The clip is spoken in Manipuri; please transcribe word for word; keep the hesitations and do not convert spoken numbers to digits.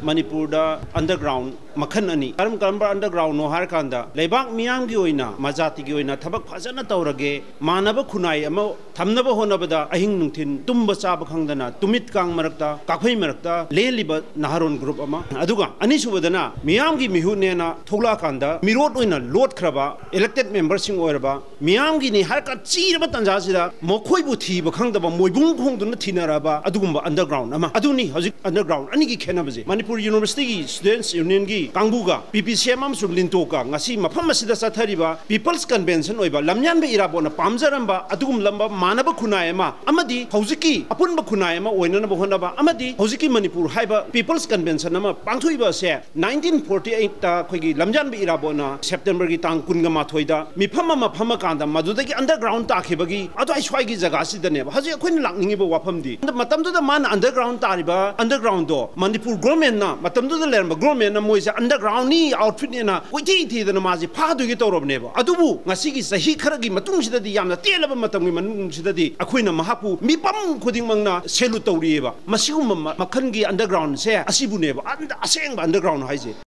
ꯃꯅꯤꯄꯨꯔꯗ ꯑꯟꯗꯔꯒ꯭ꯔꯥꯎꯟ ꯃꯈꯜ ꯑꯅꯤ꯫ ꯀꯔꯝ ꯀꯔꯝꯕ ꯑꯟꯗꯔꯒ꯭ꯔꯥꯎꯟꯅꯣ ꯍꯥꯏꯔꯀꯥꯟꯗ, ꯂꯩꯕꯥꯛ ꯃꯤꯌꯥꯝꯒꯤ ꯑꯣꯏꯅ, ꯃꯖꯥꯇꯤꯒꯤ ꯑꯣꯏꯅ ꯊꯕꯛ ꯐꯖꯅ ꯇꯧꯔꯒꯦ, ꯃꯥꯟꯅꯕ ꯈꯨꯟꯅꯥꯏ ꯑꯃ ꯊꯝꯅꯕ ꯍꯣꯠꯅꯕꯗ ꯑꯍꯤꯡ ꯅꯨꯡꯊꯤꯟ ꯇꯨꯝꯕ ꯆꯥꯕ ꯈꯪꯗꯅ ꯇꯨꯃꯤꯠ ꯀꯥꯡ ꯃꯔꯛꯇ, ꯀꯥꯐꯩ ꯃꯔꯛꯇ ꯂꯦꯜꯂꯤꯕ ꯅꯍꯥꯔꯣꯟ ꯒ꯭ꯔꯨꯞ ꯑꯃ꯫ ꯑꯗꯨꯒ ꯑꯅꯤꯁꯨꯕꯗꯅ ꯃꯤꯌꯥꯝꯒꯤ ꯃꯤꯍꯨꯠꯅꯦꯅ ꯊꯣꯛꯂꯛꯑꯀꯥꯟꯗ ꯃꯤꯔꯣꯠ ꯑꯣꯏꯅ ꯂꯣꯠꯈ꯭ꯔꯕ, ꯏꯂꯦꯛꯇꯦꯗ ꯃꯦꯝꯕꯔꯁꯤꯡ ꯑꯣꯏꯔꯕ, ꯃꯤꯌꯥꯝꯒꯤꯅꯤ ꯍꯥꯏꯔꯒ ꯆꯤꯔꯕ ꯇꯥꯟꯖꯥꯁꯤꯗ ꯃꯈꯣꯏꯕꯨ ꯊꯤꯕ ꯈꯪꯗꯕ, ꯃꯣꯏꯕꯨꯡ ꯈꯣꯡꯗꯨꯅ ꯊꯤꯅꯔꯕ ꯑꯗꯨꯒꯨꯝꯕ ꯑꯟꯗꯔꯒ꯭ꯔꯥꯎꯟ ꯑꯃ꯫ ꯑꯗꯨꯅꯤ ꯍꯧꯖꯤꯛ ꯑꯟꯗꯔꯒ꯭ꯔꯥꯎꯟ ꯑꯅꯤꯒꯤ ꯈꯦꯠꯅꯕꯁꯦ꯫ ꯃꯅꯤꯄꯨꯔ ꯌꯨꯅꯤꯚꯔꯁꯤꯇꯤꯒꯤ ꯁ꯭ꯇꯨꯗꯦꯟꯠꯁ ꯌꯨꯅꯤꯌꯟꯒꯤ ꯀꯥꯡꯕꯨꯒ ꯄꯤ ꯄꯤ ꯁꯤ ꯑꯦꯝ ꯑꯃꯁꯨꯡ ꯂꯤꯟꯇꯣꯛꯀ ꯉꯁꯤ ꯃꯐꯝ ꯑꯁꯤꯗ ꯆꯠꯊꯔꯤꯕ ꯄꯤꯄꯜꯁ ꯀꯟꯚꯦꯟꯁꯟ ꯑꯣꯏꯕ ꯂꯝꯌꯥꯟꯕ ꯏꯔꯥꯕꯣꯠꯅ ꯄꯥꯝꯖꯔꯝꯕ ꯑꯗꯨꯒꯨꯝꯂꯕ ꯃꯥꯟꯅꯕ ꯈꯨꯟꯅꯥꯏ ꯑꯃ ꯑꯃꯗꯤ ꯍꯧꯖꯤꯛꯀꯤ ꯑꯄꯨꯟꯕ ꯈꯨꯟꯅꯥꯏ ꯑꯃ ꯑꯣꯏꯅꯅꯕ ꯍꯣꯠꯅꯕ ꯑꯃꯗꯤ ꯍꯧꯖꯤꯛꯀꯤ ꯃꯅꯤꯄꯨꯔ ꯍꯥꯏꯕ ꯄꯤꯄꯜꯁ ꯀꯟꯚꯦꯟꯁꯟ ꯑꯃ ꯄꯥꯡꯊꯣꯛꯏꯕ ꯑꯁꯦ ꯅꯥꯏꯟꯇꯤꯟ ꯐꯣꯔꯇꯤ ꯑꯩꯠꯇ ꯑꯩꯈꯣꯏꯒꯤ ꯂꯝꯖꯥꯟꯕ ꯏꯔꯥꯕꯣꯠꯅ ꯁꯦꯞꯇꯦꯝꯕꯔꯒꯤ ꯇꯥꯡ ꯀꯨꯟꯒ ꯃꯥꯊꯣꯏꯗ ꯃꯤꯐꯝ ꯑꯃ ꯐꯝꯃꯀꯥꯟꯗ ꯃꯗꯨꯗꯒꯤ ꯑꯟꯗꯔꯒ꯭ꯔꯥꯎꯟ ꯇꯥꯈꯤꯕꯒꯤ ꯑꯗꯨꯋꯥꯏ ꯁ꯭ꯋꯥꯏꯒꯤ ꯖꯒꯥꯁꯤꯗꯅꯦꯕ ꯍꯧꯖꯤꯛ ꯑꯩꯈꯣꯏꯅ ꯂꯥꯛꯅꯤꯡꯉꯤꯕ ꯋꯥꯐꯝꯗꯤ꯫ ꯑꯗ ꯃꯇꯝꯗꯨꯗ ꯃꯥꯅ ꯑꯟꯗꯔꯒ꯭ꯔꯥꯎꯟ ꯇꯥꯔꯤꯕ ꯑꯟꯗꯔꯒ꯭ꯔꯥꯎꯟꯗꯣ ꯃꯅꯤꯄꯨꯔ ꯒꯣꯔꯃꯦꯟꯅ, ꯃꯇꯝꯗꯨꯗ ꯂꯩꯔꯝꯕ ꯒꯣꯔꯃꯦꯟꯅ ꯃꯣꯏꯁꯦ ꯑꯟꯗꯔꯒ꯭ꯔꯥꯎꯟꯅꯤ, ꯑꯥꯎꯠꯐꯤꯠꯅꯦꯅ ꯀꯣꯏꯊꯤ ꯊꯤꯗꯅ ꯃꯥꯁꯦ ꯐꯥꯗꯣꯏꯒꯤ ꯇꯧꯔꯕꯅꯦꯕ꯫ ꯑꯗꯨꯕꯨ ꯉꯁꯤꯒꯤ ꯆꯍꯤ ꯈꯔꯒꯤ ꯃꯇꯨꯡꯁꯤꯗꯗꯤ, ꯌꯥꯝꯅ ꯇꯦꯜꯂꯕ ꯃꯇꯝꯒꯤ ꯃꯅꯨꯡꯁꯤꯗꯗꯤ ꯑꯩꯈꯣꯏꯅ ꯃꯍꯥꯛꯄꯨ ꯃꯤꯄꯝ ꯈꯨꯗꯤꯡꯃꯛꯅ ꯁꯦꯂꯨꯠ ꯇꯧꯔꯤꯑꯕ꯫ ꯃꯁꯤꯒꯨꯝꯕ ꯃ-, ꯃꯈꯜꯒꯤ ꯑꯟꯗꯔꯒ꯭ꯔꯥꯎꯟꯁꯦ ꯑꯁꯤꯕꯨꯅꯦꯕ ꯑꯟꯗ-, ꯑꯁꯦꯡꯕ ꯑꯟꯗꯔꯒ꯭ꯔꯥꯎꯟ ꯍꯥꯏꯁꯦ꯫